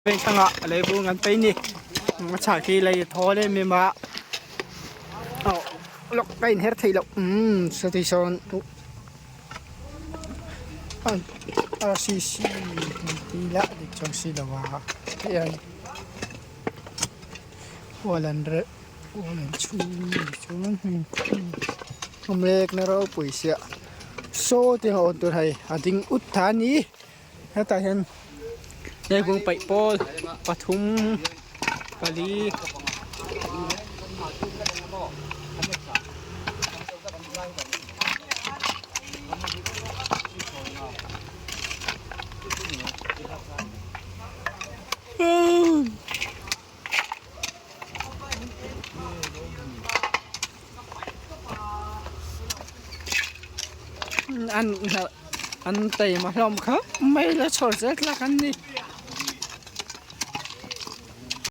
Vengthlang ah leivung an pei ni a chhah khi lei a thawl em em a aw lawk a inher theih loh umm sawti sawn rcc an ti la dik chuang si lo a hian hual an reh hual an chhung chuan hei awmlek na ropui sia saw tiang a awn tur hei a ding ut tha a ni. Hetah hian leivung paih pawl pathum pali An an taima hlawm khawp mai la chhawr zel tlak an ni.